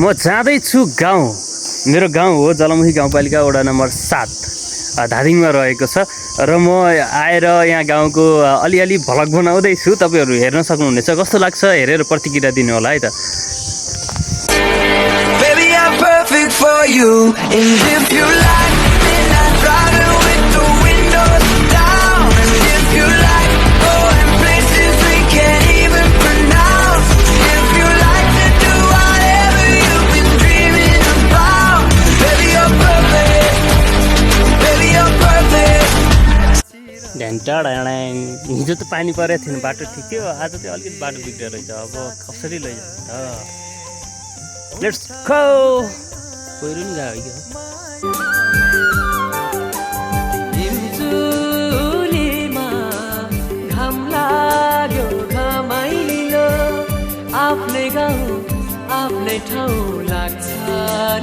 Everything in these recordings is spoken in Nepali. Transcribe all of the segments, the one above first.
म जाँदैछु गाउँ। मेरो गाउँ हो जलमुखी गाउँपालिका वडा नम्बर 7 धादिङमा रहेको छ र म आएर यहाँ गाउँको अलिअलि भ्लग बनाउँदैछु। तपाईँहरू हेर्न सक्नुहुनेछ, कस्तो लाग्छ हेरेर प्रतिक्रिया दिनु होला है त। Baby, I'm perfect for you. And if you like midnight driving with the windows down, and if you like going places we can't even pronounce, if you like to do whatever you've been dreaming about, baby, you're perfect. Baby, you're perfect. हिजो त पानी परेको थिएन, बाटो ठिक थियो। आज चाहिँ अलिकति बाटो बिग्रेर रहेछ। अब कसरी लैजाने त? Let's go. पहिरो नि गयो कि हिमचुलीमा घाम लाग्यो घमाइलो, आफ्नै गाउँ आफ्नै ठाउँ लाग्छ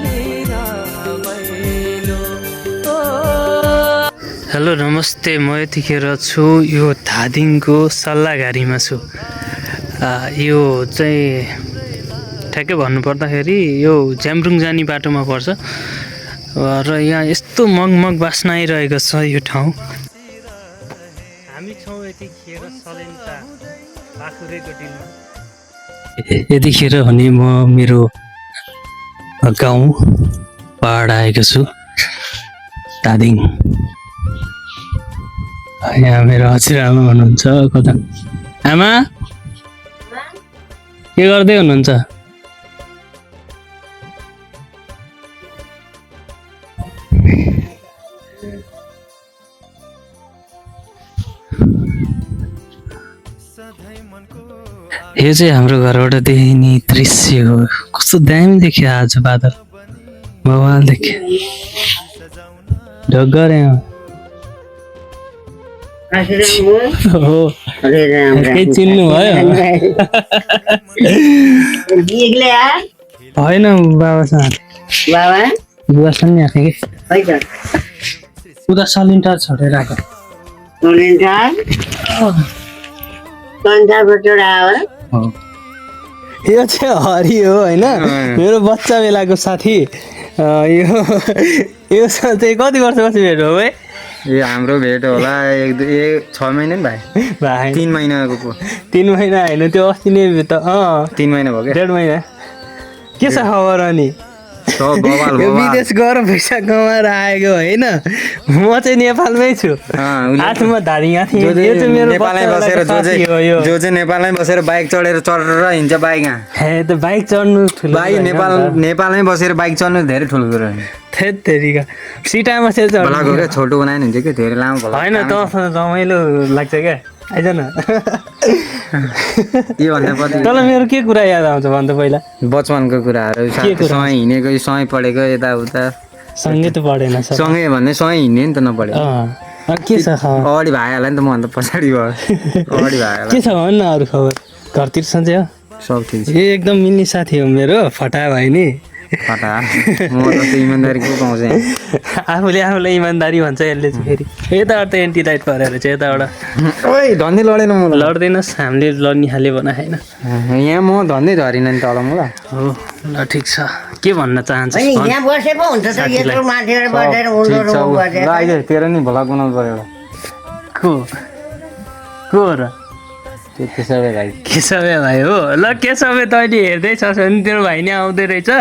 नि रमाइलो। हेलो नमस्ते, म यतिखेर छु यो धादिङको सल्लाहघारीमा छु। यो चाहिँ ठ्याक्कै भन्नुपर्दाखेरि यो ज्याम्रुङ जाने बाटोमा पर्छ र यहाँ यस्तो मगमग बास्ना आइरहेको छ यो ठाउँ। हामी छौँ यतिखेर सलेन्टा पाखुरेको डिलमा। यतिखेर भने म मेरो गाउँ पहाड आएको छु, धादिङ। यहाँ मेरो हजुरआमा हुनुहुन्छ। कता आमा के गर्दै हुनुहुन्छ? यो चाहिँ हाम्रो घरबाट देखिने दृश्य हो। कस्तो दामी देखियो आज बादल, बवाल देखियो। ढगरे हो, केही चिन्नु भयो? होइन बाबासँग, बुवासँग नि आएको कि उता सलिन्टा छोडेर आएको। यो चाहिँ हरि हो होइन, मेरो बच्चा बेलाको साथी। यो चाहिँ कति वर्षपछि भेट हो है? यो हाम्रो भेट होला 6 महिना नि भाइ। 3 महिनाको पो। 3 महिना होइन, त्यो अस्ति नै त 3 महिना भयो क्या। 1.5 महिना। के छ खबर अनि? विदेश गएर पैसा कमाएर आएको होइन, म चाहिँ नेपालमै छु। आज म धादिङ थिएँ। यो चाहिँ मेरो नेपालमै बसेर जो चाहिँ नेपालमै बसेर बाइक चढेर चढेर हिँड्छ बाइकमा। हे त बाइक चढ्नु ठुलो बाइक नेपालमै बसेर बाइक चढ्नु धेरै ठुलो कुरो हो। थेत्तेरिका सिटामा चाहिँ भलाको क्या, छोटो बनायो भने चाहिँ धेरै लामो भला होइन, तँसँग रमाइलो लाग्छ क्या। आइज न। के भन्दा पछि तँलाई मेरो के कुरा याद आउँछ भन्दा पहिला? बचपनको कुराहरू, सँगै हिँडेको, सँगै पढेको, यताउता। सँगै त पढेन। सँगै भन्ने सँगै हिँड्ने नि त नपढे। के छ खबर? अगाडि भइहाल्यो नि त, मभन्दा पछाडि भयो। अगाडि भइहाल्यो। के छ भन्न अरू खबर? घरतिर सन्चै हो? सब ठिक छ। एकदम मिल्ने साथी हो मेरो, फटा भयो नि। फटा म त इमान्दारी को पाउँछ? आफूले इमान्दारी भन्छ यसले चाहिँ फेरि। यताबाट त एन्टी राइट परेर चाहिँ यताबाट। ओइ धन्दै लडेन म। लड्दैनस्, हामीले लड्ने खाले बना होइन। यहाँ म धन्दै धरिनँ नि तल मलाई। हो ल ठिक छ। के भन्न चाहन्छस्? यहाँ बसे पो हुन्छ त, यत्रो माथेर बसेर उल्लो बसेर। ल तेरो नि भ्लग बनाउनु पर्यो। को र? केशवे भाइ। केशवे भाइ हो। ल केशवे तैँले हेर्दैछस् भने तेरो भाइ नै आउँदै रहेछ,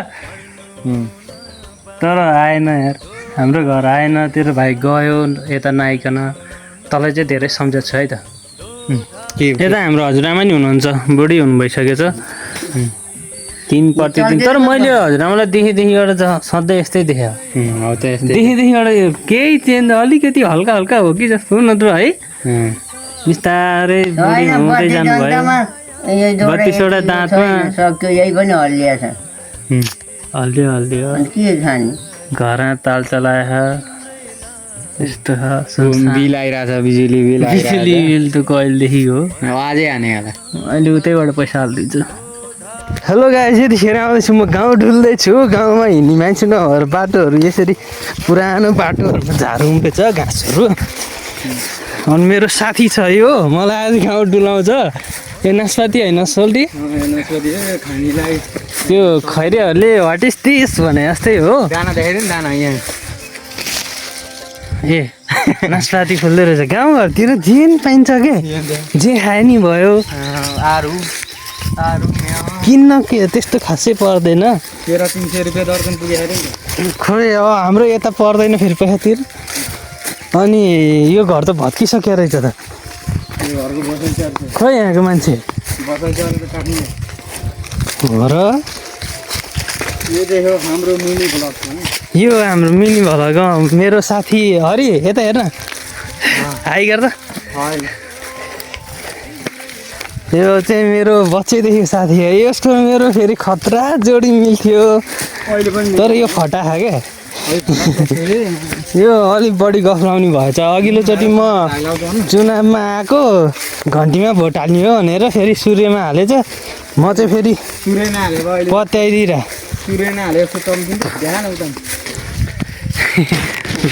तर आएन यार, हाम्रो घर आएन। तेरो भाइ गयो यता नआइकन। तँलाई चाहिँ धेरै सम्झेको छ है त। यता हाम्रो हजुरआमा नि हुनुहुन्छ, बुढी हुनु भइसकेछ 3 प्रतिदिन। तर मैले हजुरआमालाई देखिबाट सधैँ यस्तै देखेँ। देखिबाट केही चेन्ज, अलिकति हल्का हल्का हो कि जस्तो, नत्र है बिस्तारै बुढी हुँदै जानुभयो। 32वटा दाँतमा सक्यो, यही पनि हल्लिया छ। हल्लियो के खाने? घर ताल चलाए यस्तो बिल आइरहेछ, बिजुली बिल त कहिलेदेखि हो, आजै हाने होला। अहिले उतैबाट पैसा हालिदिन्छु। हेलो गाइस, यतिखेर आउँदैछु म गाउँ डुल्दैछु। गाउँमा हिँड्ने मान्छे नभएर बाटोहरू यसरी पुरानो बाटोहरूमा झार उम्रेछ, घाँसहरू। अनि मेरो साथी छ यो, मलाई आज गाउँ डुलाउँछ। यो नास्पाती होइन सोल्टी नास्पाती खानीलाई त्यो खैरेहरूले वाट इज दिस भने जस्तै हो दाना देखाइदियो नि दाना यहाँ ए नास्पाती फुल्दो रहेछ गाउँघरतिर जे नि पाइन्छ के जे खाए नि भयो आरू किन्न के त्यस्तो खासै पर्दैन 1300 रुपियाँ दर्जन पुगेर नि खोइ हाम्रो यता पर्दैन फेरि पैसातिर अनि यो घर त भत्किसक्यो रहेछ त यो घरको बसाइ चार्ज खोइ यहाँको मान्छे बसाइ चार्ज त काट्नु हो र यो देख्यो हाम्रो मिनी ब्लग छ नि यो हाम्रो मिनी भलग मेरो साथी हरि यता हेर्न हाई गर्दा यो चाहिँ मेरो बच्चैदेखि साथी हो यसको मेरो फेरि खतरा जोडी मिल्थ्यो अहिले पनि तर यो फटा खा क्या यो अलिक बढी गफ लाउने भएछ अघिल्लोचोटि म चुनावमा आएको घन्टीमा भोट हाल्ने हो भनेर फेरि सूर्यमा हालेछ म चाहिँ फेरि सुरेन हालेको अहिले पत्याइदिएर सुरेन हालेको चम्किन्छ ध्यान उता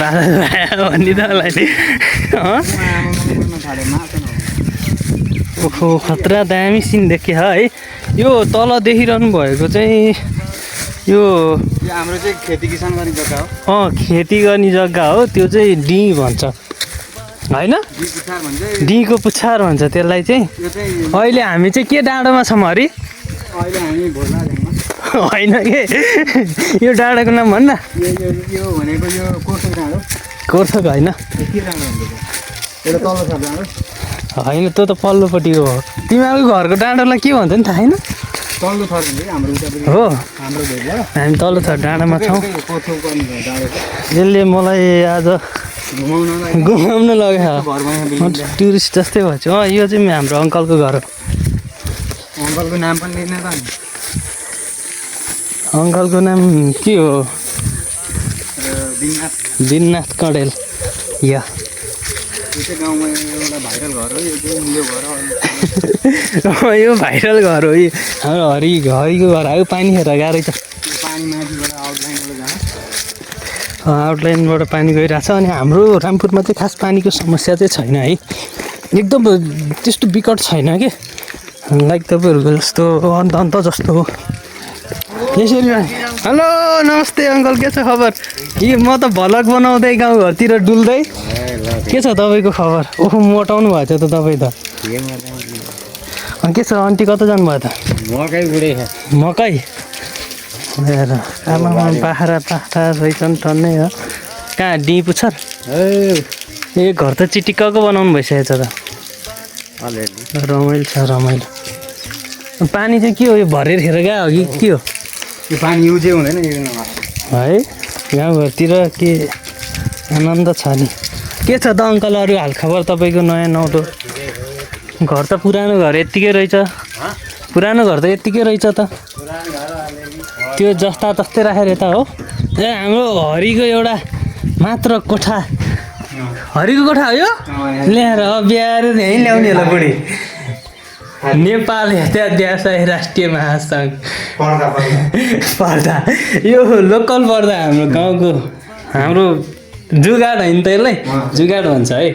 बाजा भन्ने त मलाई ओहो खतरा दामी सिन देख्यो है यो तल देखिरहनु भएको चाहिँ यो हाम्रो चाहिँ खेती किसान गर्ने जग्गा हो खेती गर्ने जग्गा हो त्यो चाहिँ डी भन्छ होइन डीको पुच्छार भन्छ त्यसलाई चाहिँ यो चाहिँ अहिले हामी चाहिँ के डाँडोमा छौँ हरि अहिले हामी भोला होइन के यो डाँडाको नाम भन्न यो भनेको यो कोर्सो डाँडो कोर्सोको होइन के डाँडो भन्छ एउटा तल्लो छ डाँडो होइन त्यो त पल्लोपट्टि हो तिमीहरूको घरको डाँडोलाई के भन्छ नि थाहा छैन तल्लो थर भन्छ हाम्रो उतापट्टि हो हाम्रो भेगमा हामी तल्लो थर डाँडामा छौँ कोर्सो गर्ने डाँडो यसले मलाई आज घुमाउनलाई घुमाउन लाग्यो घरमा म टुरिस्ट जस्तै भएछु यो चाहिँ हाम्रो अङ्कलको घर हो अङ्कलको नाम पनि लिने त अङ्कलको नाम के हो दिननाथ दिननाथ कँडेल या यो चाहिँ गाउँमा एउटा भाइरल घर हो यो चाहिँ यो घर यो भाइरल घर हो यो हाम्रो हरिको घर आयो पानी खेर गाह्रै छ पानी माथिबाट आउटलाइनबाट जान्छ आउटलाइनबाट पानी गइरहेको छ अनि हाम्रो रामपुरमा चाहिँ खास पानीको समस्या चाहिँ छैन है एकदम त्यस्तो विकट छैन कि लाइक तपाईँहरूको जस्तो अन्त जस्तो हो यसरी हेलो नमस्ते अङ्कल के छ खबर यो म त भ्लग बनाउँदै गाउँघरतिर डुल्दै के छ तपाईँको खबर ओहो मोटाउनु भएछ त तपाईँ त के छ आन्टी कता जानुभयो त मकै बुढे मकै हेर आमामा बाख्रा रहेछन् टन्नै हो कहाँ डी पुच्छर ए घर त चिटिक्कको बनाउनु भइसकेछ त रमाइलो छ रमाइलो पानी चाहिँ के हो यो भरेर खेर गयो हो कि के हो यो पानी युजै हुँदैन यो है गाउँघरतिर के आनन्द छ नि के छ त अङ्कल अरू हालखबर तपाईँको नयाँ नौलो घर त पुरानो घर यत्तिकै रहेछ पुरानो घर त यत्तिकै रहेछ त त्यो जस्ता तस्तै राखेर यता हो ए हाम्रो हरिको एउटा मात्र कोठा हरिको कोठा हो यो ल्याएर बिहार यहीँ ल्याउने होला बुढी नेपाल हेत्याध्याय राष्ट्रिय महासङ्घ पर्दा यो लोकल पर्दा हाम्रो गाउँको हाम्रो जुगाड होइन त यसलाई जुगाड भन्छ है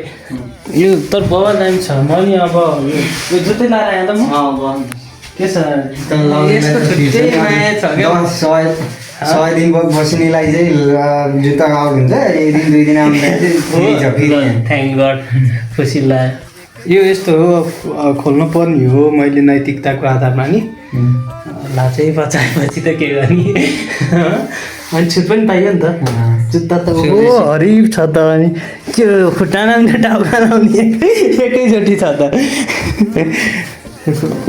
यो तर बवाल दामी छ मैले अब यो जुत्तै लाएर आएँ त म के छ यसको छुट्टै माया छ क्या 100 दिन बस्नेलाई चाहिँ जुत्ता आउट हुन्छ 1 दिन 2 दिन आउँदाखेरि चाहिँ फेरि थ्याङ्क गड खुसी लाग्यो यो यस्तो हो खोल्नु पर्ने हो मैले नैतिकताको आधारमा नि लाचै बचाएपछि त के गर्ने अनि छुट पनि पाइयो नि त जुत्ता त ओ हरिब छ त अनि के खुट्टा नआउने टाउका नआउने एकैचोटि छ त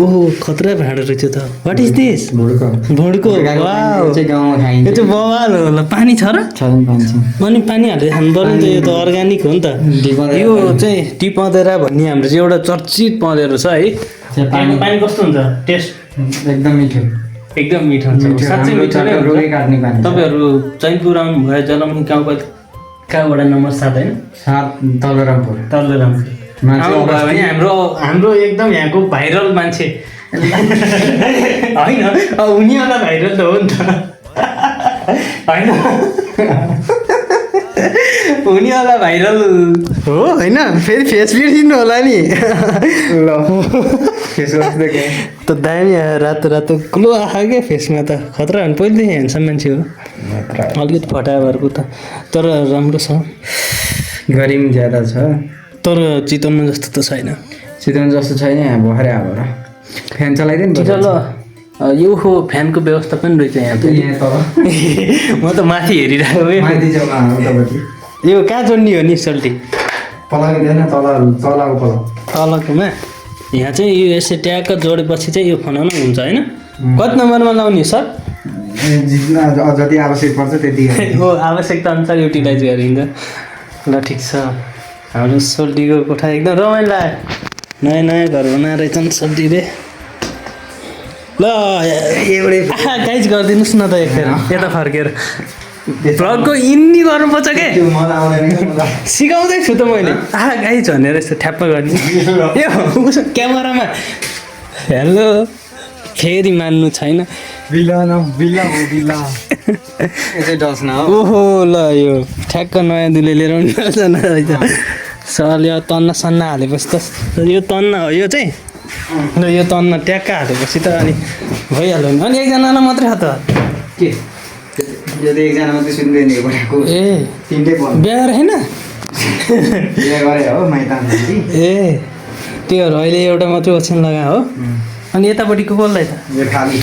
ओहो खतरा भाँडो रहेछ त वाट इज दिस भोडको वाउ चाहिँ गाउँमा खाइन्छ यो चाहिँ बवाल हो होला पानी छ र अनि पानी हालेर खानु पर्ने त यो त अर्ग्यानिक हो नि त यो चाहिँ टी पँधेरा भन्ने हाम्रो चाहिँ एउटा चर्चित पँधेरो छ है पानी कस्तो हुन्छ टेस्ट एकदम मिठो एकदम मिठो हुन्छ साँच्चै मिठो नै हुन्छ तपाईँहरू चैनपुर आउनु भयो जलमुनी गाउँको कहाँ वडा नम्बर 7 होइन 7 तल्लोरामपुर आउनु भयो भने हाम्रो एकदम यहाँको भाइरल मान्छे होइन उनीहरूलाई भाइरल त हो नि त होइन हुने होला भाइरल हो होइन फेरि फेस बिर्सिनु होला नि ल फेसबुक देखेँ त दामी आयो रातो रातो ग्लो आयो क्या फेसमा त खतरा हो पहिलेदेखि ह्यान्डसम मान्छे हो अलिकति फटायो भरको त तर राम्रो छ गरिम ज्यादा छ तर चितवनमा जस्तो त छैन चितवन जस्तो छैन यहाँ भरे अब फ्यान चलाइदियो नि ल यो हो फ्यानको व्यवस्था पनि रहेछ यहाँ त यहाँ तल म त माथि हेरिरहेको माथि जग्गा उतापट्टि यो कहाँ जोड्ने हो नि सल्टी पलाएको थिएन तलको पल तलकोमा यहाँ चाहिँ यो यसै ट्याक्क जोडेपछि चाहिँ यो फनाउनु हुन्छ होइन कति नम्बरमा लाउने सर जति आवश्यक पर्छ त्यति हो आवश्यकता अनुसार युटिलाइज गरिन्छ ल ठिक छ हाम्रो सोल्टीको कोठा एकदम रमाइलो आयो नयाँ नयाँ घर बनाएर रहेछन् सोल्टीले ल एउटै गाइज गरिदिनुहोस् न त एकखेर यता फर्केर भ्लगको इन्नी गर्नुपर्छ के मलाई आउँदैन सिकाउँदैछु त मैले गाइज भनेर यस्तो ठ्याप्प गर्ने ए उसो क्यामेरामा हेलो फेरि मान्नु छैन यसै डस न ओहो ल यो ठ्याक्क नयाँ दुले लिएर आउनु रहेछ सरले यो तन्न सन्न हालेपछि त यो तन्न हो यो चाहिँ ल यो तन्न ट्याक्क हालेपछि त अनि भइहाल्यो नि अनि एकजनालाई मात्रै हो त के यो त एकजना मात्रै सुन्दै नि भनेको ए तिनटै पर्छ बिहा होइन बिहा गरे हो माइतान ए त्योहरू अहिले एउटा मात्रै ओछ्यान लगा हो अनि यतापट्टिको कसलाई त यो खाली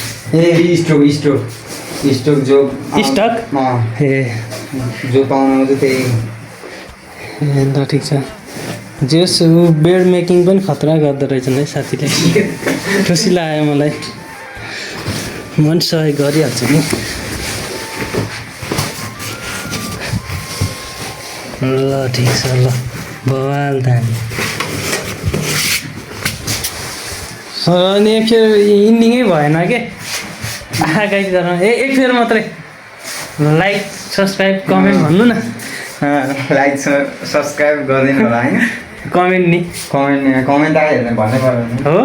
स्टोक जो स्टक ए जो पाउनु चाहिँ त्यही ए ल ठिक छ जेस ऊ बेड मेकिङ पनि खतरा गर्दो रहेछन् है साथीले खुसी लाग्यो मलाई म पनि सहयोग गरिहाल्छु नि ल ठिक छ ल बवाल दामी अनि एकखेर इन्डिङै भएन के गाइड गर्न एक फेर मात्रै लाइक सब्सक्राइब कमेन्ट भन्नु न लाइक सब्सक्राइब गरिदिनु होला होइन कमेन्ट नि कमेन्ट आइहाल्छ भन्नै पर्दैन हो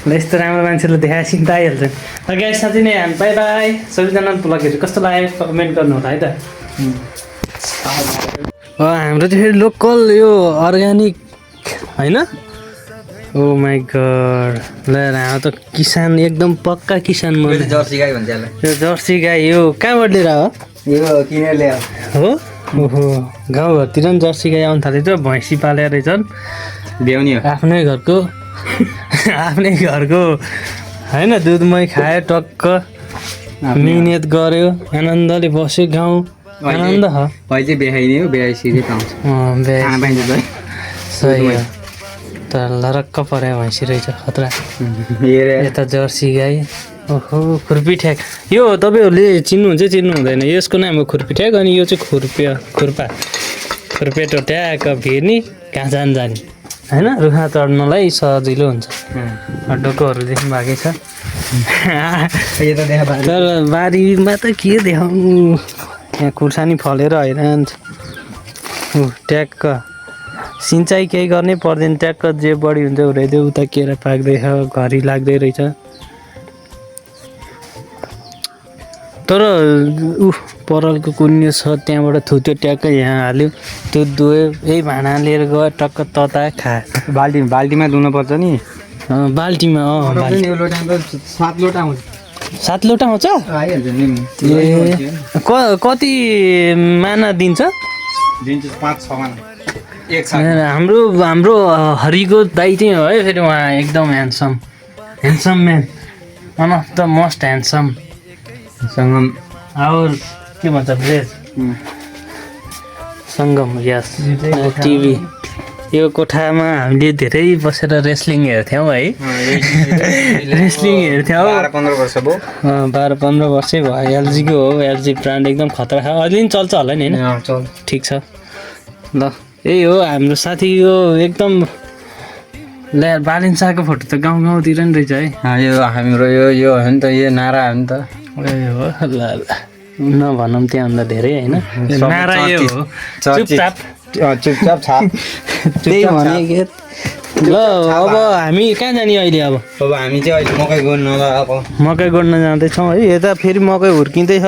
ल यस्तो राम्रो मान्छेले देखाएपछि त आइहाल्छ ल गाइस साथी नै बाई बाई सबैजना ब्लगहरू कस्तो लाग्यो कमेन्ट गर्नु होला है त हाम्रो चाहिँ फेरि लोकल यो अर्ग्यानिक होइन ओ माई गड ल हाम्रो त किसान एकदम पक्का किसान म जर्सी गाई भन्छ यसलाई यो जर्सी गाई यो कहाँबाट लिएर हो यो किनेर ल्यायो हो ओहो गाउँघरतिर पनि जर्सी गाई आउनु थालेछ भैँसी पालेर रहेछन् ब्याउने हो आफ्नै घरको होइन दुधमै खायो टक्क मिहिनेत गऱ्यो आनन्दले बस्यो गाउँ आनन्द हो अहिले चाहिँ बिहाइने हो बिहाइसकेपछि पाउँछ सही हो तर लरक्क पऱ्यो भैँसी रहेछ खतरा यता जर्सी गाई ओहो खुर्पी ठ्याक यो तपाईँहरूले चिन्नुहुन्छ चिन्नु हुँदैन यसको नाम हो खुर्पी ठ्याक अनि यो चाहिँ खुर्पेटो ट्याक फेर्ने कहाँ जाने होइन रुखमा चढ्नलाई सजिलो हुन्छ डोकोहरू देख्नु भएकै छ तर बारीमा त के देखाउनु यहाँ खुर्सानी फलेर हैरान ट्याक्क सिँचाइ केही गर्नै पर्दैन ट्याक्क जे बढी हुन्छ उठाइदियो उता केरा पाक्दैछ घरि लाग्दै रहेछ तर परलको कुन्यो छ त्यहाँबाट थुत्यो ट्याक्क यहाँ हाल्यो त्यो दुयो यही भाँडा लिएर गयो टक्क तता खा बाल्टीमा धुनुपर्छ नि बाल्टीमा सात लोटा आउँछ 7 लोटा आउँछ आइहाल्छ नि ए कति माना दिन्छ 5-6 माना हाम्रो हरिको दाइ चाहिँ हो है फेरि उहाँ एकदम handsome man one of the most handsome सङ्गम और के भन्छ ब्रेज सङ्गम यस टिभी यो कोठामा हामीले धेरै बसेर रेस्लिङ हेर्थ्यौँ है रेस्लिङ हेर्थ्यौँ 12-15 वर्ष भयो 12-15 वर्षै भयो एलजीको हो एलजी ब्रान्ड एकदम खतरा छ अहिले पनि चल्छ होला नि होइन ठिक छ ल यही हो हाम्रो साथी यो एकदम बालिन्साको फोटो त गाउँ गाउँतिर नि रहेछ है यो हाम्रो यो हो नि त यो नारा हो नि त ए हो ल नभनौँ त्यहाँभन्दा धेरै होइन नारा यो हो चुपचाप छाप त्यही भने के ल अब हामी कहाँ जाने अहिले अब हामी चाहिँ अहिले मकै गोड्न मकै गोड्न जाँदैछौँ है यता फेरि मकै हुर्किँदैछ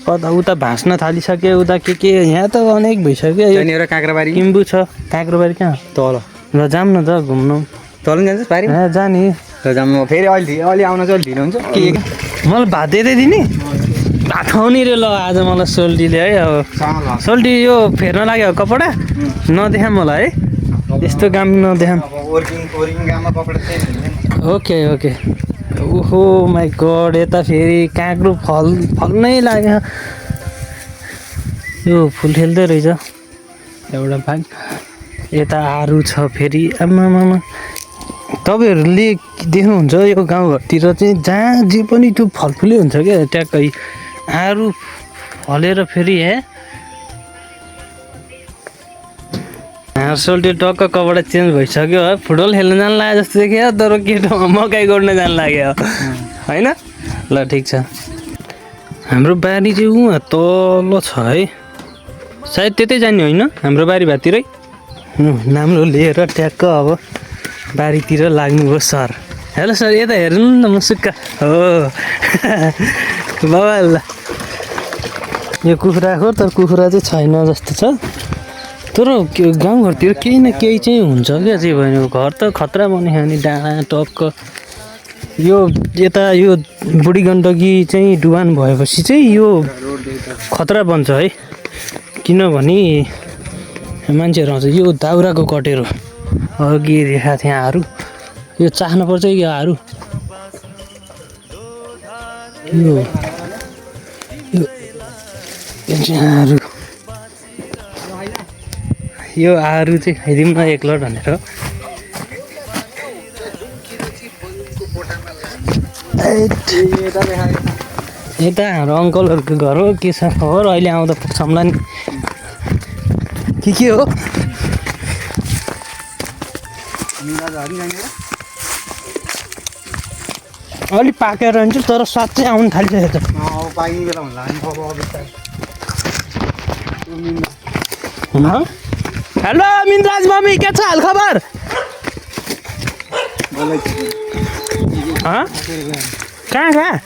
कता उता भाँच्न थालिसक्यो उता के यहाँ त अनेक भइसक्यो यो एउटा काँक्राबारी किम्बु छ काँक्रोबारी कहाँ तल ल जाऊँ न त घुम्नु तल नि जान्छ बारी जाने जाम फेरि अलि आउन चाहिँ ढिलो हुन्छ के मलाई भात दिँदै दिने भात खुवाउने रे ल आज मलाई सोल्टीले है अब सोल्टी यो फेर्न लाग्यो कपडा नदेखा मलाई है यस्तो काम नदेखा ओर्किङ काममा कपडा चाहिँ ओके ओके ओहो माई गड यता फेरि काँक्रो फल नै लाग्यो यो फुल खेल्दै रहेछ एउटा भाग यता आरू छ फेरि आमामा तपाईँहरूले देख्नुहुन्छ यो गाउँघरतिर चाहिँ जहाँ जे पनि त्यो फलफुलै हुन्छ क्या ट्याक्कै आरू फलेर फेरि सोल्टी टक्क कपडा चेन्ज भइसक्यो है फुटबल खेल्न जानु लाग्यो जस्तो देखियो तर केटो मकै गोड्न जानु लाग्यो होइन ल ठिक छ हाम्रो बारी चाहिँ उहाँ तल छ है सायद त्यतै जाने होइन हाम्रो बारी भाततिरै नाम्रो लिएर ट्याक्क अब बारीतिर लाग्नुभयो सर हेलो सर यता हेर्नु न म सुक्का हो बाबा ल यो कुखुरा हो तर कुखुरा चाहिँ छैन जस्तो छ तर गाउँघरतिर केही न केही चाहिँ हुन्छ क्या चाहिँ भयो घर त खतरा बने खाने डाँडा टक्क यो यता यो बुढी गण्डकी चाहिँ डुबान भएपछि चाहिँ यो खतरा बन्छ है किनभने मान्छेहरू आउँछ यो दाउराको कटेरो अघि देखाएको थिएँ आरू यो चाख्नुपर्छ यो आरू आरू यो आरू चाहिँ खाइदिउँ न एक लट भनेर यता हाम्रो अङ्कलहरूको घर हो के छ खबर अहिले आउँदा पुग्छौँला नि के हो अलिक पाकेर हुन्छ तर स्वाद चाहिँ आउनु थालिसकेको छ हेलो मिनराज मम्मी के छ हाल खबर कहाँ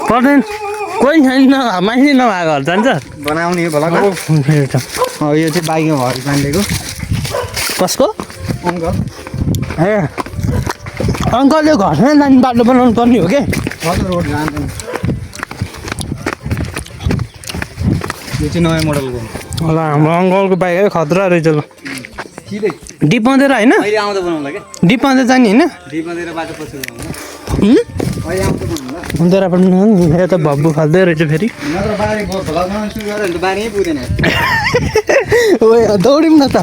पर्दैन कोही छैन मान्छे नभएको घर जान्छ बनाउने भला यो चाहिँ बाइकमा भरि पाण्डेको कसको अङ्कल ए अङ्कलले घरमै लाने बाटो बनाउनु पर्ने हो क्या रोड जान्छ यो चाहिँ नयाँ मोडलको ल हाम्रो अङ्कलको बाइक खतरा रहेछ ल डिप मात्रै होइन अहिले आउँदा बनाउँला क्या डिप मात्रै जाने होइन दिएर बाटो पछि अहिले आउँदा बनाउँला अन्धेरा पनि यता भब्बु फाल्दै रहेछ फेरि नत्र बारी भ्लग बनाउनु सुरु गऱ्यो भने त बारी पुगेन ओ दौड्यौँ न त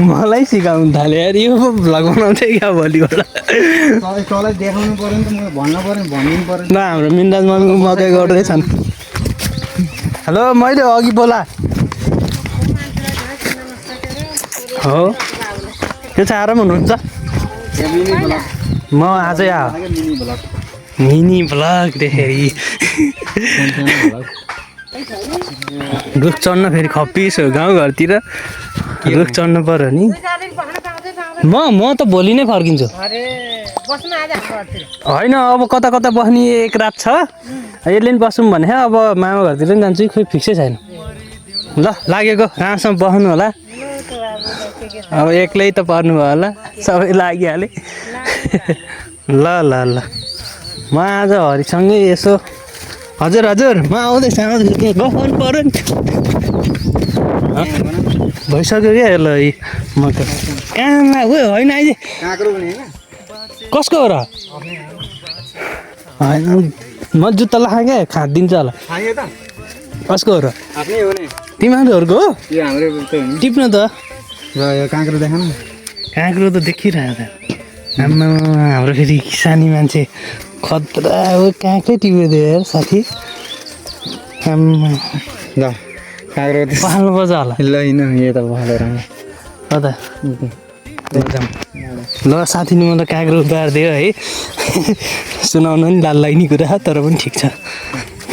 मलाई सिकाउनु थाल्यो यार यो भ्लग बनाउँथ्यो क्या भोलिबाट तँलाई देखाउनु पऱ्यो नि त म भन्नु पऱ्यो भनिदिनु पऱ्यो ल हाम्रो मिन्दाज मम्मीको मकै गर्दैछन् हेलो मैले अघि बोला हो त्यो चाहिँ आराम हुनुहुन्छ म आजै मिनी भ्लग देखेरी रुख चढ्न फेरि खप्पिस हो गाउँघरतिर रुख चढ्नु पर्यो नि म त भोलि नै फर्किन्छु होइन अब कता कता बस्ने एक रात छ यसले नि बसौँ भने अब मामा घरतिर पनि जान्छु खोइ फिक्सै छैन ल लागेको राम्रोसँग बस्नु होला अब एक्लै त पर्नु भयो होला सबै लागिहालेँ ल ल ल म आज हरिसँगै यसो हजुर हजुर म आउँदैछ गफाउनु पऱ्यो नि भइसक्यो क्या ल म त कहाँमा गयो होइन अहिले कसको हो र होइन म जुत्ता लगाएँ क्या खाँदिन्छ होला कसको हो र तिमीहरूको हो टिप्न त यो काँक्रो देखा न काँक्रो त देखिरहेको त आम्मा हाम्रो फेरि किसानी मान्छे खतरा हो काँक्रै टिपिदियो यार साथी आम्मा ल काँक्रो पाल्नुपर्छ होला ल होइन यो त पहालेर कता ल साथीले मलाई काँक्रो उतारिदियो है सुनाउनु नि लाल नि कुरा तर पनि ठिक छ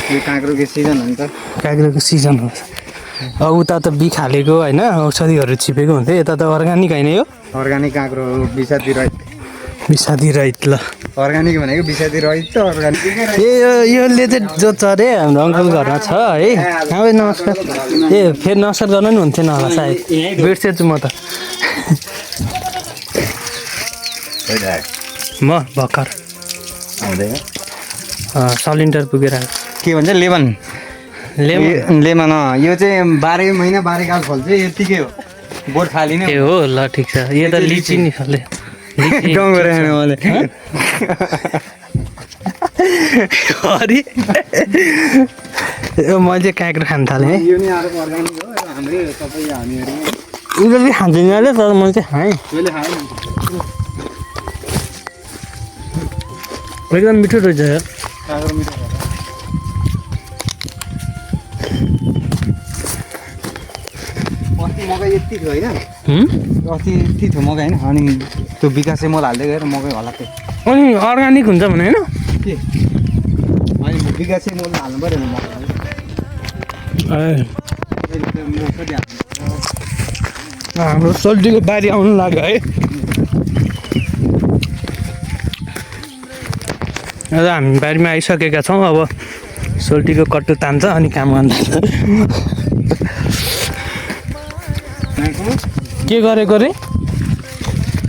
यो काँक्रोको सिजन हो नि त काँक्रोको सिजन हो अब उता त बिख हालेको होइन औषधिहरू छिपेको हुन्थ्यो यता त अर्ग्यानिक होइन यो अर्ग्यानिक काँक्रो बिसातिर विषादी रहित ल अर्ग्यानिक भनेको विषादी रहित त अर्ग्यानिक यसले चाहिँ जोत्छ अरे हाम्रो अङ्कल घरमा छ है अब नमस्कार फेरि नमस्कार गर्नु नि हुन्थेन होला सायद बिर्सेछु म त म भर्खर सलिन्डर पुगेर के भन्छ लेमन लेमन लेमन यो चाहिँ 12 महिना 12 काल फल्छ यतिकै हो बोट खाली नै ए हो ल ठिक छ यो त लिची नि फल्यो गाउँ गएर मैले अरे मैले काँक्रो खान थालेँ है यो नि अर्ग्यानिक हो हाम्रै सबै हामीहरू उनीहरूले खाँदैन अरे तर मैले चाहिँ खाएँ मैले खाएँ एकदम मिठो रहेछ काँक्रो मिठो अस्ति मकै यति थियो होइन अस्ति यति थियो मकै होइन अनि त्यो विकासे मल हाल्दै गएर मकै होला त्यो अनि अर्ग्यानिक हुन्छ भने होइन के अनि विकासे मल हाल्नु पऱ्यो नि मकै हाम्रो सोल्टीको बारी आउनु लाग्यो है र हामी बारीमा आइसकेका छौँ अब सोल्टीको कट्टु तान्छ अनि काम गर्नु के गरेको रे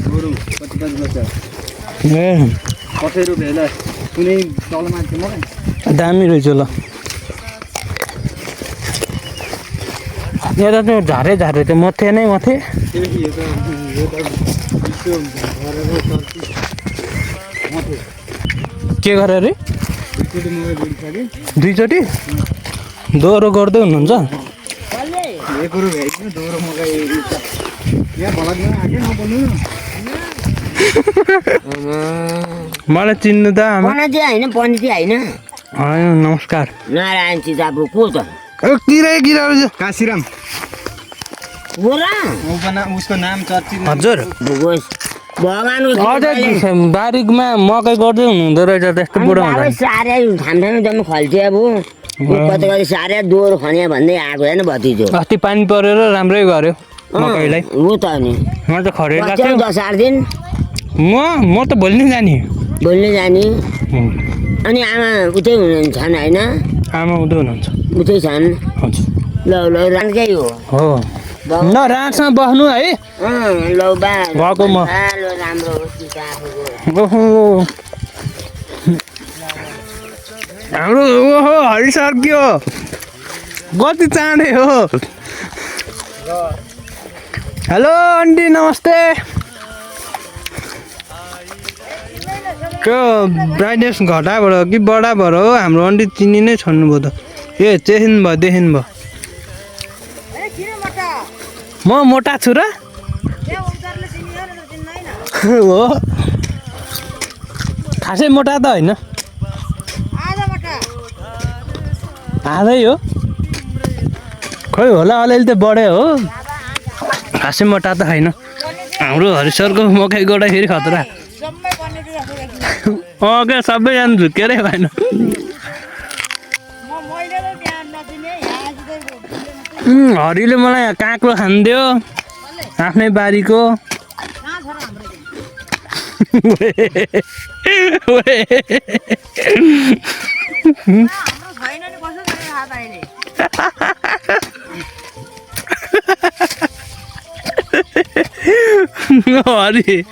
गोरु कति बज्छ ए कतै रुपेला कुनै तल मान्छे मकै दामी रहेछ ल यहाँ त त्यो झारे झारे त्यो मथे नै मथे के गरे रे दुईचोटि दोहोरो गर्दै हुनुहुन्छ मलाई चिन्नु त आमा पण्डित होइन पण्डित होइन नमस्कार नारायण चितापु को त किरा काशीराम बोला उसको नाम चर्चित हजुर भगवान्को बारीमा मकै गर्दै हुनुहुँदो रहेछ त्यस्तो बुढो हुँदा सारे थाम्थामी जम्मै खल्थ्यो अब कति कति सारे दोहोरो खन्या भन्दै आएको होइन भतिजो अस्ति पानी परेर राम्रै गर्यो मकैलाई हो त नि म त खरेर बस्यो गएको 10-8 दिन म त भोलि नै जाने बोल्ने जाने अनि आमा उतै हुनुहुन्छ होइन आमा उतै हुनुहुन्छ उतै छन् हजुर ल रानकै हो न रातमा बस्नु है लौ बा गएको म राम्रो ओहो हाम्रो ओहो हरिसक्यो कति चाँडै हो हेलो आन्टी नमस्ते त्यो ब्राइटनेस घटाबाट कि बढाबाट हो हाम्रो आन्टी चिनी नै छोड्नुभयो त ए देखिनु भयो म मोटा छु र हो खासै मोटा त होइन आधै हो खोइ होला अलिअलि त बढ्यो हो खासै मोटा त होइन हाम्रो हरिसरको मकै गोडाखेरि खतरा क्या सबैजना झुकेरै भएन हरिले मलाई काँक्रो खानिदियो आफ्नै बारीको हरि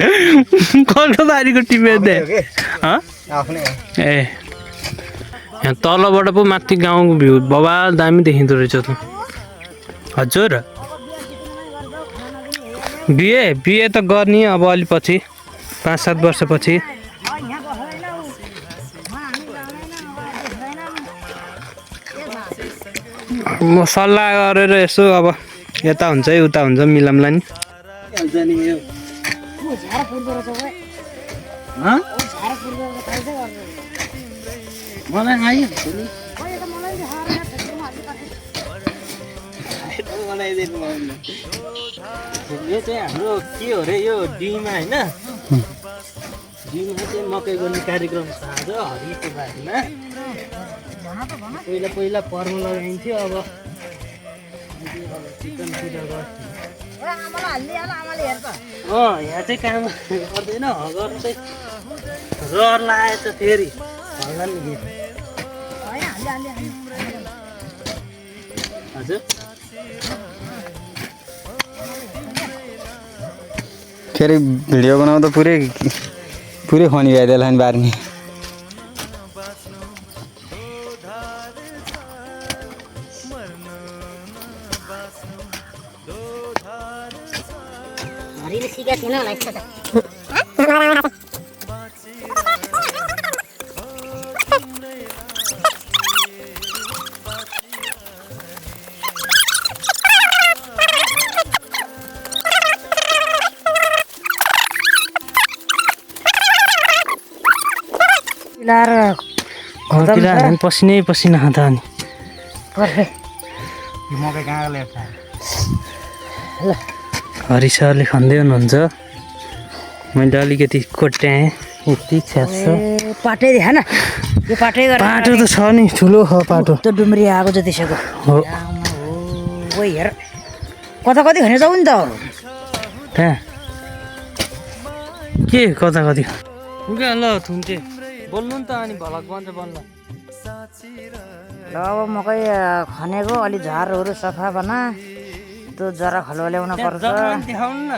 कसको बारीको टिपेदे ए यहाँ तलबाट पो माथि गाउँको भ्यू बबाल दामी देखिँदो रहेछ त हजुर बिहे त गर्ने अब अलि पछि 5-7 वर्षपछि म सल्लाह गरेर यसो अब यता हुन्छ है उता हुन्छ मिलाउँला नि मलाई यो चाहिँ हाम्रो के हो रे यो डीमा होइन डीमा चाहिँ मकै गर्ने कार्यक्रम छ आज हरिको बारीमा पहिला पर्म लगाइन्थ्यो अब चिकनतिर यहाँ चाहिँ काम गर्दैन हगर चाहिँ रहर लगायो त फेरि हल्ला नि हजुर फेरि भिडियो बनाउँदा पुरै फनी भइदिएला नि बार्ने हरिले सिकेको थिएन होला एकपल्ट। किरा पसिनै पसिना खाँदा अनि मकै कहाँ ल्याप्छ हरि सरले खाँदै हुनुहुन्छ मैले अलिकति कोट्याएँ यति छ्यास पाटै देखा न यो पाटै गरेर पाटो त छ नि ठुलो हो पाटो त डुम्री आएको जतिसक्यो हो ओ हेर कता कति खनेर जाऊ नि त त्यहाँ के कता कति पुग्यो ल थुन्चे बोल्नु नि त अनि भलक बन्छ बल्ल ल अब मकै खनेको अलि झारहरू सफा बना त्यो जरा खलुवा ल्याउन पर्छ देखाउनु न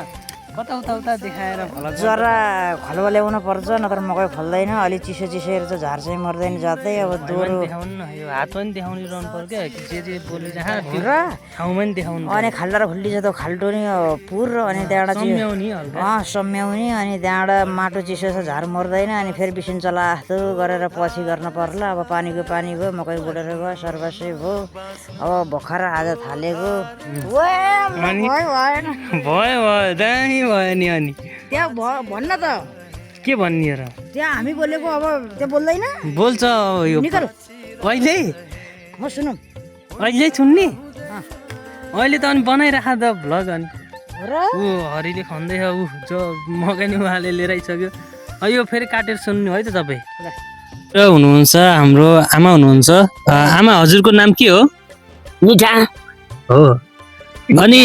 कता उता उता देखाएर भलक जरा खलुवा ल्याउन पर्छ नत्र मकै फल्दैन अलि चिसो चिसोहरू त झार चाहिँ मर्दैन जाँदै अब दोहोरो देखाउनु न यो हात पनि देखाउनु रहनु पर्यो क्या जे बोली जहाँ त्यो र ठाउँमा नि देखाउनु अनि खाल्डा र खुल्डी छ त खाल्टो नि पुर अनि त्यहाँबाट चाहिँ सम्याउने हल्का सम्याउने अनि त्यहाँबाट माटो चिसो छ झार मर्दैन अनि फेरि बिसिन चला जस्तो गरेर पछि गर्न पर्ला अब पानीको पानी भयो मकै बुढेर गयो सर्वसै भयो अब भर्खर आज थालेको भयो भयो दामी भयो नि अनि त्यहाँ भन्न त के भन्ने र त्यहाँ हामी बोलेको अब त्यो बोल्दैन बोल्छ यो निकाल अहिले म सुनौँ अहिले सुन्ने अहिले त अनि बनाइराख त भ्लग अनि र ऊ हरिले खन्दैछ ऊ जो मकै नि उहाँले लिएर आइसक्यो यो फेरि काटेर सुन्नु है त तपाईँ र हुनुहुन्छ हाम्रो आमा हुनुहुन्छ आमा हजुरको नाम के हो मिठा हो अनि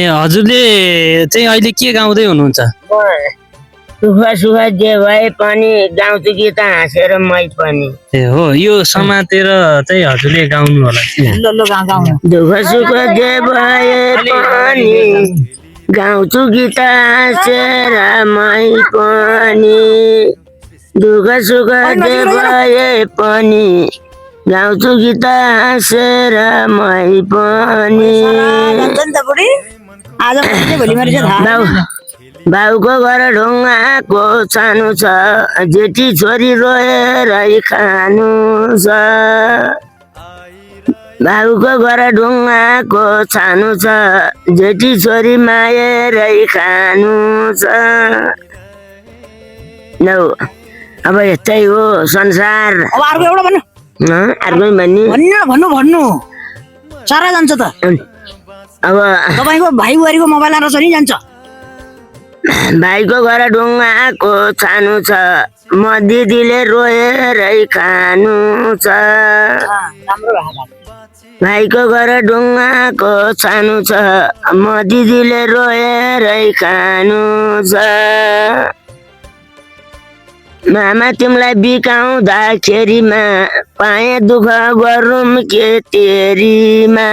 हजुरले चाहिँ अहिले के गाउँदै हुनुहुन्छ सुखा सुखा जे भए पनि गाउँछु गीत हाँसेर मै पनि ए हो यो समातेर चाहिँ हजुरले गाउनु होला दुःख सुख जे भए पनि गाउँछु गीत हाँसेर मै पनि दुःख सुख जे भए पनि गाउँछु गीत हाँसेर मै पनि बाउको घर ढुङ्गाको सानो छ जेठी छोरी रोएर खानु छ बाउको घर ढुङ्गाको सानो छ जेठी छोरी माएर खानु छ नौ अब यस्तै हो संसार अब अर्को एउटा भन्नु अर्को भन्नु भन्नु सारा जान्छ त अब तपाईँको भाइ बुहारीको मोबाइल आएर छ नि जान्छ भाइको घर ढुङ्गाको सानो छ म दिदीले रोएर खानु छ भाइको घर ढुङ्गाको सानो छ म दिदीले रोएर खानु छ मामा तिमीलाई बिकाउँदाखेरिमा पाएँ दुःख गरौँ के तेरीमा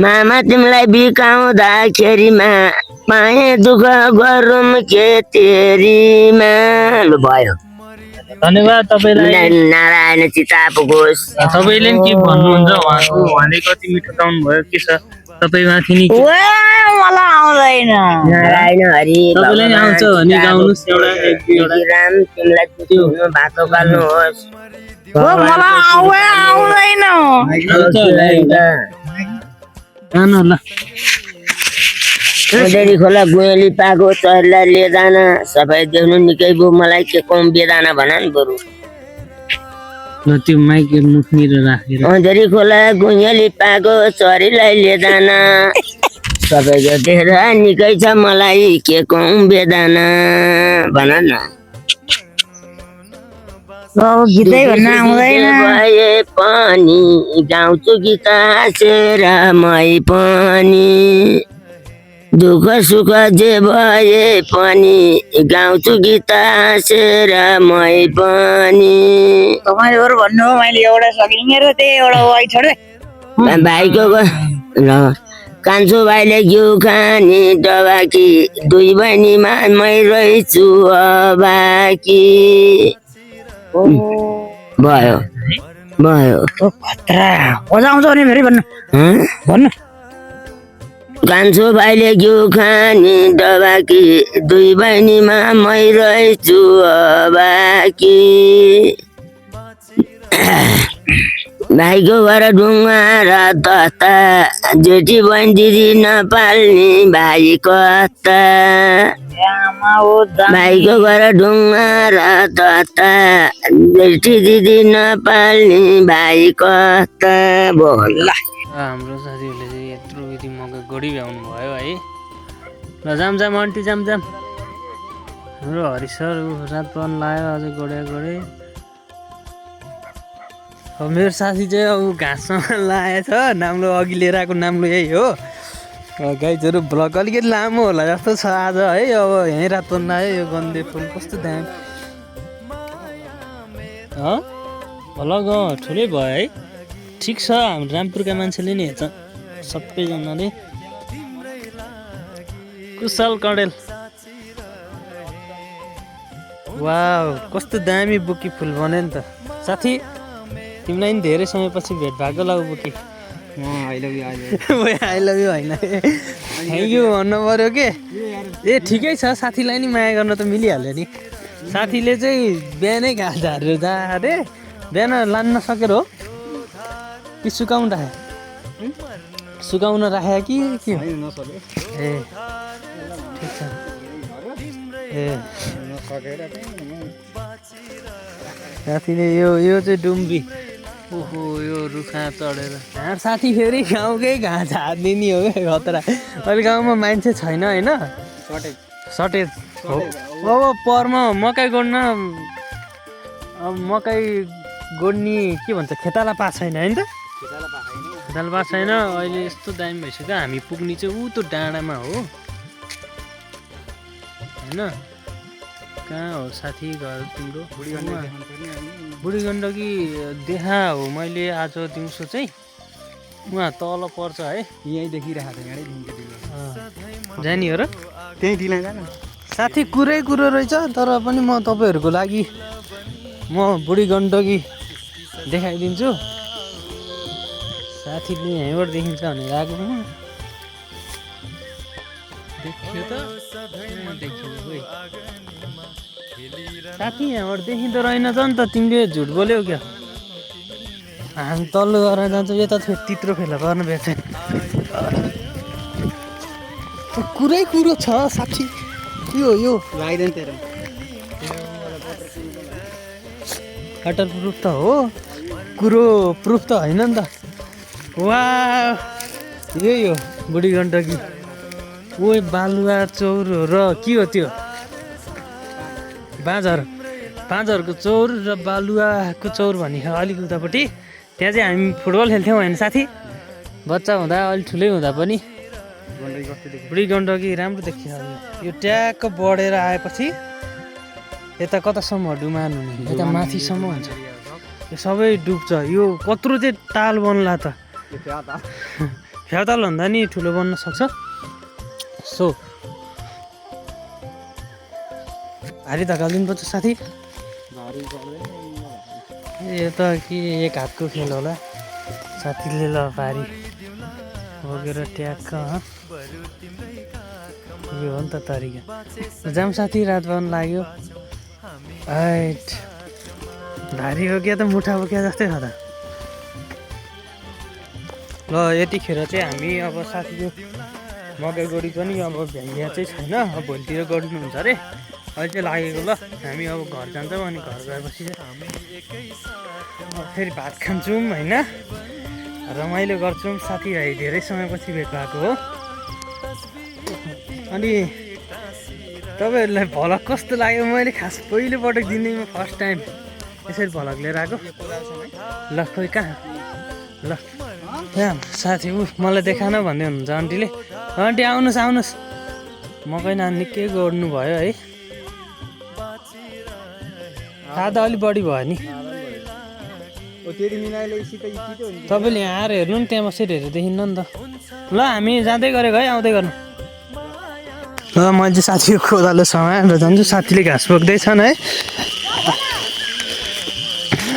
मामा तिमीलाई बिकाउँदाखेरिमा पाएँ दुःख गरौँ के तेरीमा लु भयो धन्यवाद तपाईँलाई नारायण चिता पुगोस् तपाईँले के भन्नुहुन्छ उहाँले कति मिठो गाउनु भयो के छ तपाईँमाथि नि मलाई आउँदैन नारायण हरि तपाईँलाई नि आउँछ भने गाउनुहोस् एउटा एक दुईवटा राम तिमीलाई त्यो भातो पाल्नुहोस् मलाई आउँदैन आउँछ होला एउटा गाउनु ल मधेरी खोला गुएली पाएको चरलाई लिएर सबै देख्नु निकै भयो मलाई के कम बेदाना भन नि बरु ल त्यो माइक मुखनिर राखेर मधेरी खोला गुएली पाएको चरीलाई लिएर सबैको देखेर निकै छ मलाई के कम बेदाना भन न अब गीतै भन्न आउँदैन भए पनि गाउँछु गीत हाँसेर मै पनि दुःख सुख जे भए पनि गाउँछु गीत हाँसेर मै पनि तपाईँले बरु भन्नु हो मैले एउटा सकिने मेरो त्यही एउटा वाइ छोड्दै भाइको ल कान्छो भाइले घिउ खाने डबाकी दुई बहिनीमा मै रहेछु बाँकी भयो भयो खतरा मजा आउँछ भने फेरि भन्नु भन्नु कान्छो भाइले घिउ खाने डबाकी दुई बहिनीमा मै रहेछु बाँकी भाइको घर ढुङ्गा र तता जेठी बहिनी दिदी नपाल्ने भाइ कता भाइको घर ढुङ्गा र तता जेठी दिदी नपाल्ने भाइ कता बोला हाम्रो साथीहरूले चाहिँ यत्रो यति मकै गडी भ्याउनु भयो है ल जाम जाम आन्टी जाम जाम हाम्रो हरिसर रात पन लाग्यो अझै गडे अब मेरो साथी चाहिँ अब घाँससँग लागेको छ नाम्लो अघि लिएर आएको नाम्लो यही हो गाइजहरू भ्लग अलिकति लामो होला जस्तो छ आज है अब यहीँ रात पन लाग्यो यो गन्दे फुल कस्तो दाम भ्लग ठुलै भयो है ठिक छ हाम्रो रामपुरका मान्छेले नि हेर्छ सबैजनाले कुशल कडेल वाउ कस्तो दामी बुकी फुल बन्यो नि त साथी तिमीलाई नि धेरै समयपछि भेट भएको ल बुकी आई लभ यु होइन थ्याङ्क यू भन्नु पऱ्यो के ए ठिकै छ साथीलाई नि माया गर्न त मिलिहाल्यो नि साथीले चाहिँ बिहानै घाँस झारेर जा अरे बिहान लान्न सकेर हो कि सुकाउन राखे सुकाउन राखे कि के हो ए ठिक छ ए साथीले यो चाहिँ डुम्बी ओहो यो रुखा चढेर यहाँ साथी फेरि गाउँकै घाँस हालिदिने हो क्या खतरा अहिले गाउँमा मान्छे छैन होइन सर्टेज हो अब परमा मकै गोड्न अब मकै गोड्ने के भन्छ खेताला पाएको छैन होइन त खेताला पाएको छैन अहिले यस्तो दामी भइसक्यो हामी पुग्ने चाहिँ ऊ त्यो डाँडामा हो होइन कहाँ हो साथी घर तिम्रो बुढी गण्डकी देखा हो मैले आज दिउँसो चाहिँ उहाँ तल पर्छ है यहीँ देखिरहेको छ जाने हो र त्यहीँ दिलाइ जानु साथी कुरो रहेछ तर पनि म तपाईँहरूको लागि म बुढी गण्डकी देखाइदिन्छु साथीले यहीँबाट देखिन्छ भनेर आएको म देखियो त देखियो खोइ साथी यहाँबाट देखिँदो रहेन त नि त तिमीले झुट बोल्यौ क्या हामी तल्लो गरेर जान्छौँ यता तित्रो फेला पर्न बेच कुरो छ साथी यो लगाइदिनु तेरो वाटर प्रुफ त हो कुरो प्रुफ त होइन नि त वा यही हो बुढी गण्डकी ओ बालुवा चौर र के हो त्यो बाँझहरूको चौर र बालुवाको चौर भन्ने अलिक उतापट्टि त्यहाँ चाहिँ हामी फुटबल खेल्थ्यौँ होइन साथी बच्चा हुँदा अलिक ठुलै हुँदा पनि बुढी गण्डकी राम्रो देखियो यो ट्याक्क बढेर आएपछि यता कतासम्म डुमान हुने यता माथिसम्म हुन्छ यो सबै डुब्छ यो कत्रो चाहिँ ताल बन्ला त फ्याताल भन्दा नि ठुलो बन्न सक्छ सो भारी धकालिदिनुपर्छ साथी यो त के एक हातको खेल होला साथीले ल भारी बोकेर ट्याक्क यो हो नि त तरिका जाम साथी रात पाउनु लाग्यो हाइट भारी हो क्या त मुठा बोक्या जस्तै छ त ल यतिखेर चाहिँ हामी अब साथीको मकै गोडी पनि अब भ्याइया चाहिँ छैन अब भोलितिर गरिदिनुहुन्छ अरे अहिले चाहिँ लागेको ल हामी अब घर जान्छौँ अनि घर गएपछि चाहिँ फेरि भात खान्छौँ होइन रमाइलो गर्छौँ साथीभाइ धेरै समयपछि भेट भएको हो अनि तपाईँहरूलाई भ्लग कस्तो लाग्यो मैले खास पहिलोपटक जिन्दगीमा फर्स्ट टाइम यसरी भलक लिएर आएको ल खोइ कहाँ ल यहाँ साथी मलाई देखान भन्दै हुनुहुन्छ आन्टीले आन्टी आउनुहोस् मकै नानी के गर्नु भयो है खाँदा अलिक बढी भयो नि तपाईँले यहाँ आएर हेर्नु नि त्यहाँ बसेर हेरेर देखिन्न नि त ल हामी जाँदै गरेको है आउँदै गर्नु ल मैले चाहिँ साथीको कोदालो समाएर जान्छु साथीले घाँस बोक्दैछन् है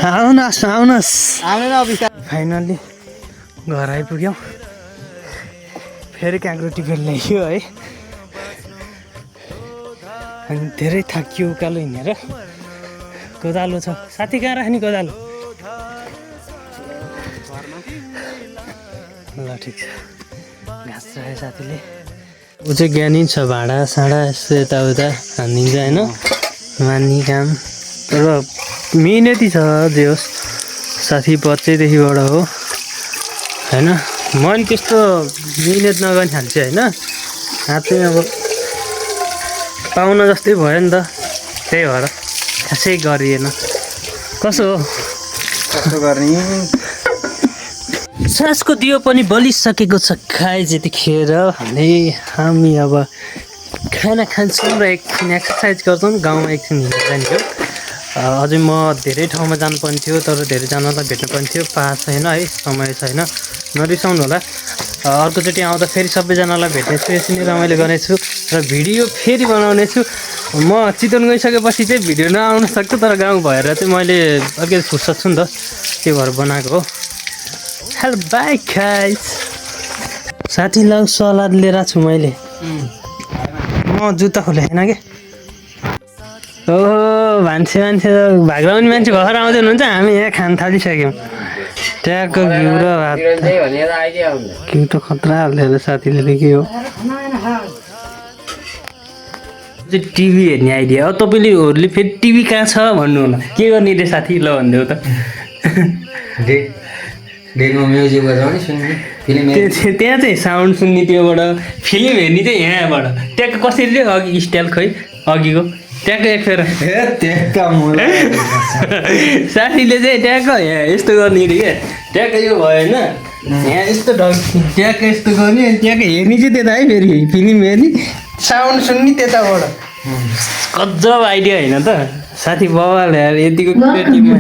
आउनुहोस् फाइनल्ली घर आइपुग्यौँ फेरि काँक्रो टिकट ल्यायो है अनि धेरै थाकियो उकालो हिँडेर कोदालो छ साथी कहाँ राख्ने कोदालो ल ठिक छ घाँस राखे साथीले ऊ चाहिँ ज्ञानी छ भाँडा साँडा यस्तो यताउता हानिदिन्छ होइन मान्ने काम तर मिहिनेती छ जे होस् साथी बच्चैदेखिबाट हो होइन मैले त्यस्तो मिहिनेत नगर्ने खान्छु होइन हात चाहिँ अब पाउन जस्तै भयो नि त त्यही भएर खासै गरिएन कसो हो गर्ने सासको दियो पनि बलिसकेको छ खाए त्यतिखेर भने हामी अब खाना खान्छौँ र एकछिन एक्सर्साइज गर्छौँ गाउँमा एकछिन हिँड्न जाने हो अझै म धेरै ठाउँमा जानुपर्ने थियो तर धेरैजनालाई भेट्नुपर्ने थियो पास छैन है समय छैन नरिसाउनु होला अर्कोचोटि आउँदा फेरि सबैजनालाई भेट्नेछु यसरी नै रमाइलो गर्नेछु र भिडियो फेरि बनाउनेछु म चितवन गइसकेपछि चाहिँ भिडियो नआउन सक्छ तर गाउँ भएर चाहिँ मैले अलिकति फुर्सद छु नि त त्यो भएर बनाएको हो हेलो बाई गाइस साथीलाई सलाद लिएर छु मैले म जुत्ता खोलेको छैन कि ओहो मान्छे भाग्लाउने मान्छे भएर आउँदै हुनुहुन्छ हामी यहाँ खान थालिसक्यौँ ट्यागको घिउ र भात घिउ त खतरा हाल्दै साथीले के हो टिभी हेर्ने आइडिया हो तपाईँलेहरूले फेरि टिभी कहाँ छ भन्नु होला के गर्ने रे साथी ल भनिदेऊ त डेमा म्युजिक बजाउने सुन्ने फिल्म त्यहाँ चाहिँ साउन्ड सुन्ने त्योबाट फिल्म हेर्ने चाहिँ यहाँबाट ट्याग कसरी रे अघि स्टाइल खै अघिको ट्याग एक फेर साथीले चाहिँ ट्याग यहाँ यस्तो गर्ने रे क्या ट्याग यो भयो होइन यहाँ यस्तो ट्याग यस्तो गर्ने ट्याग हेर्ने चाहिँ त्यता है फेरि फिल्म हेर्ने साउन्ड सुन्ने त्यताबाट गजब आइडिया होइन त साथी बाबा ल्याएर यतिको क्रिएटिभमा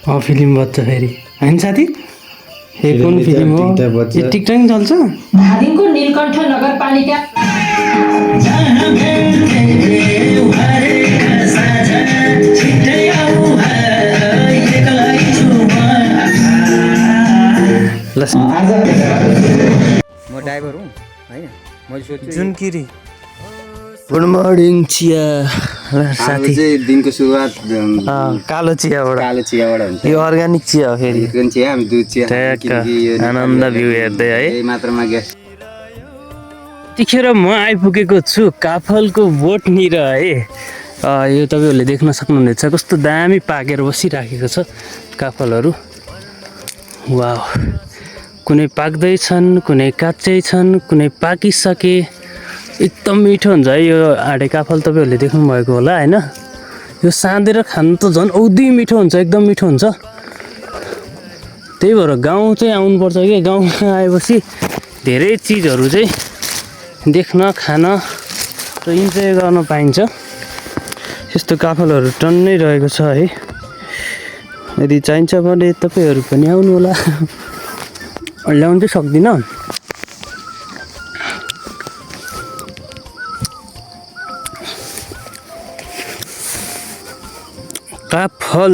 हो फिल्म बज्छ फेरि होइन साथी ए कुन फिल्म हो यो टिकटक चल्छ धादिङको नीलकण्ठ नगरपालिका म ड्राइभर हुँ होइन मैले सोच्छु जुनकिरी गुड मर्निङ चिया साथी चाहिँ दिनको सुरुवात कालो चियाबाट हुन्छ यो अर्ग्यानिक चिया हो फेरि चिया हामी दुध चिया आनन्द भ्यू हेर्दै है मात्रामा ग्यास यतिखेर म आइपुगेको छु काफलको बोटनिर है यो तपाईँहरूले देख्न सक्नुहुनेछ कस्तो दामी पाकेर बसिराखेको छ काफलहरू वाह कुनै पाक्दैछन् कुनै काँचै छन् कुनै पाकिसके एकदम मिठो हुन्छ है यो आँटे काफल तपाईँहरूले देख्नुभएको होला होइन यो साँधेर खानु त झन् औधी मिठो हुन्छ एकदम मिठो हुन्छ त्यही भएर गाउँ चाहिँ आउनुपर्छ कि गाउँमा आएपछि धेरै चिजहरू चाहिँ देख्न खान र इन्जोय गर्न पाइन्छ यस्तो काफलहरू टन्नै रहेको छ है यदि चाहिन्छ भने तपाईँहरू पनि आउनु होला ल्याउनु चाहिँ सक्दिनँ काफल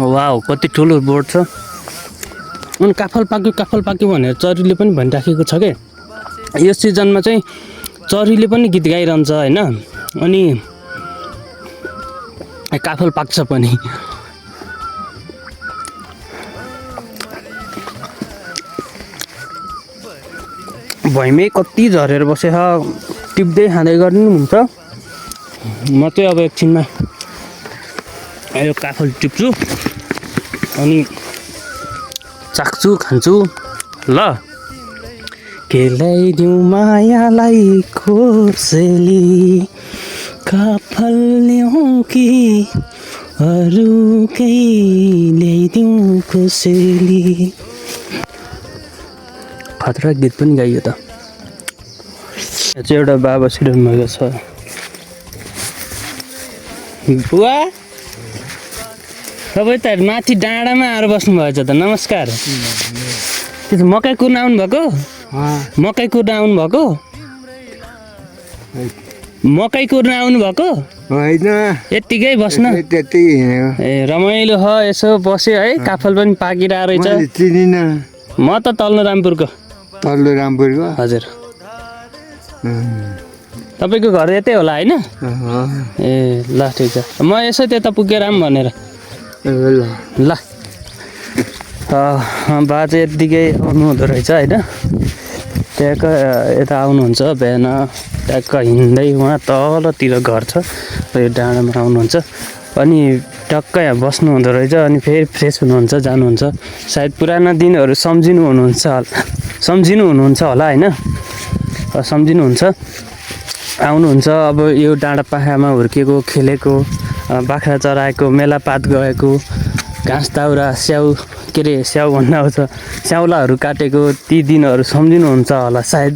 वाउ कति ठुलो बोर्ड छ अनि काफल पाक्यो भनेर चरीले पनि भनिराखेको छ क्या यो सिजनमा चाहिँ चरीले पनि गीत गाइरहन्छ होइन अनि काफल पाक्छ पनि भैँमै कति झरेर बसेर टिप्दै खाँदै गर्नु हुन्छ म चाहिँ अब एकछिनमा यो काफल टिप्छु अनि चाख्छु खान्छु ल के ल्याइदिउँ मायालाई खोसेली काफल ल्याउँ कि अरू केही ल्याइदिउँ खोसेली। खतरा गीत पनि गाइयो त। यहाँ चाहिँ एउटा बाबा बसिरहनु भएको छ। बुवा तपाईँ त माथि डाँडामा आएर बस्नुभएछ त, नमस्कार। त्यो त मकै कुर्न आउनुभएको? मकै कुर्न आउनुभएको? मकै कुर्न आउनुभएको? होइन यत्तिकै बस्न? त्यति हिँडेको। ए रमाइलो ह, यसो बस्यो है, काफल पनि पाकिरहेको रहेछ। मैले चिनिनँ। म त तल्लो रामपुरको। तल्लो रामपुरको? हजुर। तपाईँको घर यतै होला होइन? ए ल ठिक छ, म यसो त्यता पुगेर आऊँ भनेर। ल बाजे यत्तिकै आउनु हुँदो रहेछ होइन। ट्याक्क यता आउनुहुन्छ बिहान, ट्याक्क हिँड्दै उहाँ तलतिर घर छ, यो डाँडामा आउनुहुन्छ अनि टक्क यहाँ बस्नु हुँदो रहेछ अनि फेरि फ्रेस हुनुहुन्छ, जानुहुन्छ। सायद पुराना दिनहरू सम्झिनु हुनुहुन्छ होला होइन, सम्झिनुहुन्छ, आउनुहुन्छ। अब यो डाँडा पाखामा हुर्केको, खेलेको, बाख्रा चराएको, मेलापात गएको, घाँस दाउरा स्याउ भन्नु आउँछ, स्याउलाहरू काटेको ती दिनहरू सम्झिनुहुन्छ होला सायद,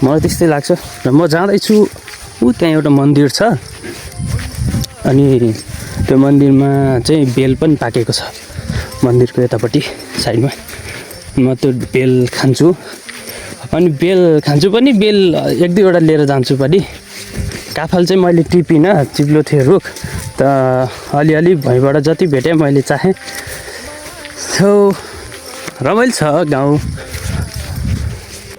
मलाई त्यस्तै लाग्छ। र म जाँदैछु त्यहाँ एउटा मन्दिर छ अनि त्यो मन्दिरमा चाहिँ बेल पनि पाकेको छ, मन्दिरको यतापट्टि साइडमा। म त्यो बेल खान्छु अनि बेल एक दुईवटा लिएर जान्छु पनि। काफल चाहिँ मैले टिपिनँ, चिप्लो थियो रुख त, अलिअलि भुइँबाट जति भेटेँ मैले चाहेँ। सो रमाइलो छ गाउँ।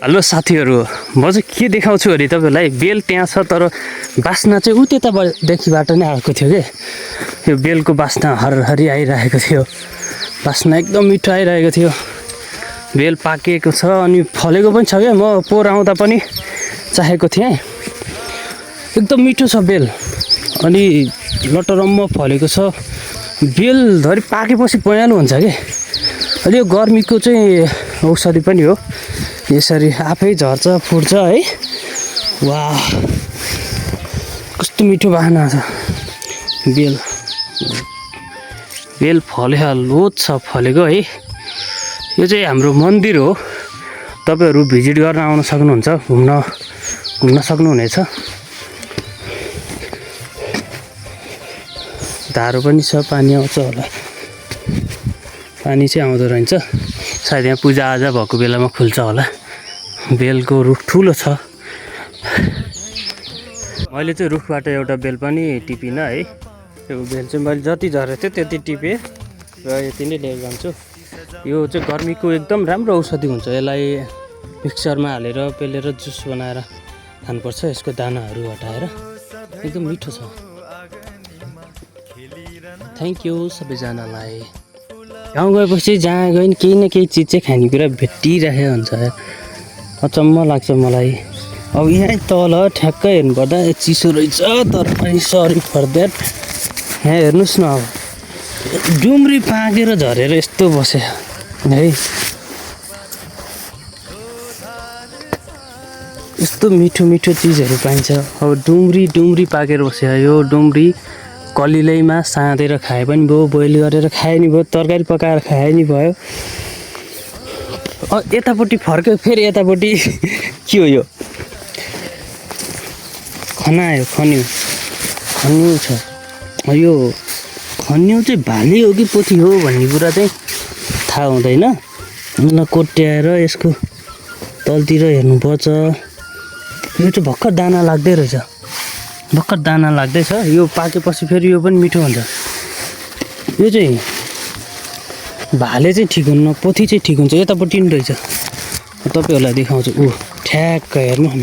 हेलो साथीहरू, म चाहिँ के देखाउँछु अरे तपाईँहरूलाई, बेल त्यहाँ छ तर बास्ना चाहिँ त्यतादेखिबाट नै आएको थियो कि। यो बेलको बास्ना हरहरी आइरहेको थियो, बास्ना एकदम मिठो आइरहेको थियो। बेल पाकेको छ अनि फलेको पनि छ क्या, म पोहोर आउँदा पनि चाहेको थिएँ। एकदम मिठो छ बेल अनि लटरम्म फलेको छ। बेलधरि पाकेपछि पयालो हुन्छ कि। अनि यो गर्मीको चाहिँ औषधि पनि हो, यसरी आफै झर्छ फुट्छ है। वाह कस्तो मिठो बासना छ। बेल फल्यो, लोत छ फलेको है। यो चाहिँ हाम्रो मन्दिर हो, तपाईँहरू भिजिट गर्न आउन सक्नुहुन्छ, घुम्न सक्नुहुनेछ। धारो पनि छ, पानी आउँछ होला, पानी चाहिँ आउँदो रहेछ सायद, यहाँ पूजाआजा भएको बेलामा खुल्छ होला। बेलको रुख ठुलो छ। मैले चाहिँ रुखबाट एउटा बेल पनि टिपिनँ है। त्यो बेल चाहिँ मैले जति झरेको थियो त्यति टिपेँ र यति नै लिएर जान्छु। यो चाहिँ गर्मीको एकदम राम्रो औषधि हुन्छ। यसलाई मिक्सरमा हालेर पेलेर जुस बनाएर खानुपर्छ, यसको दानाहरू हटाएर। एकदम मिठो छ। थ्याङ्क यू सबैजनालाई। गाउँ गएपछि जहाँ गयो नि केही न केही चिज चाहिँ खानेकुरा भेटिरहेको हुन्छ, अचम्म लाग्छ मलाई। अब यहाँ तल ठ्याक्कै हेर्नुपर्दा चिसो रहेछ तर पनि सरी फर द्याट। यहाँ हेर्नुहोस् न, अब डुम्री पाकेर झरेर यस्तो बस्यो है। यस्तो मिठो मिठो चिजहरू पाइन्छ। अब डुम्री पाकेर बस्यो। यो डुम्री कलिलैमा साँधेर खाए पनि भयो, बोइल गरेर खाए नि भयो, तरकारी पकाएर खाए नि भयो। यतापट्टि फर्क्यो, फेरि यतापट्टि के हो यो खन्यु छ। यो खन्यु चाहिँ भाले हो कि पोथी हो भन्ने कुरा चाहिँ थाहा हुँदैन। ल कोट्याएर यसको तलतिर हेर्नुपर्छ। यो चाहिँ भर्खर दाना लाग्दै रहेछ, भर्खर दाना लाग्दैछ। यो पाकेपछि फेरि यो पनि मिठो हुन्छ। यो चाहिँ भाले चाहिँ ठिक हुन्न, पोथी चाहिँ ठिक हुन्छ। यतापट्टि पनि रहेछ, तपाईँहरूलाई देखाउँछु। ठ्याक्क हेर्नु न,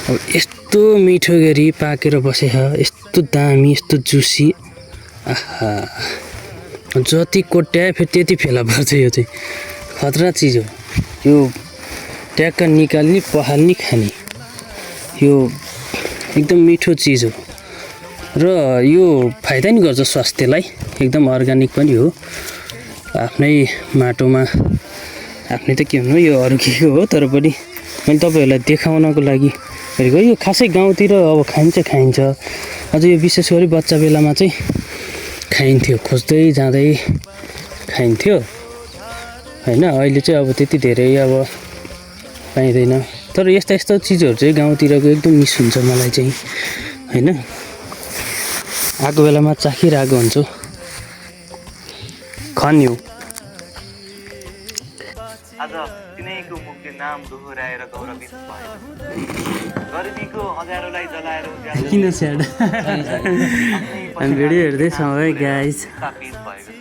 अब यस्तो मिठो गरी पाकेर बसेछ, यस्तो दामी, यस्तो जुसी। आहा, जति कोट्याए फेरि त्यति फेला पर्छ। यो चाहिँ खतरा चिज हो। यो ट्याक्क निकाल्ने, पखाल्ने, खाने, यो एकदम मिठो चिज हो र यो फाइदा नि गर्छ स्वास्थ्यलाई। एकदम अर्ग्यानिक पनि हो, आफ्नै माटोमा आफ्नै त के हुनु यो अरू के हो तर पनि मैले तपाईँहरूलाई देखाउनको लागि हेरेको यो खासै गाउँतिर अब खाइन्छ अझ यो विशेष गरी बच्चा बेलामा चाहिँ खाइन्थ्यो खोज्दै जाँदै खाइन्थ्यो होइन अहिले चाहिँ अब त्यति धेरै अब पाइँदैन तर यस्ता यस्तो चिजहरू चाहिँ गाउँतिरको एकदम मिस हुन्छ मलाई चाहिँ होइन आएको बेलामा चाखिरहेको हुन्छु खन्यौ आज तिनैको मुक्ति नाम दोहोऱ्याएर गौरवित भयो गरिबीको अँध्यारोलाई जलाएर किन स्याड हामी भिडियो हेर्दैछौँ है गाइस स्थापित भएको छ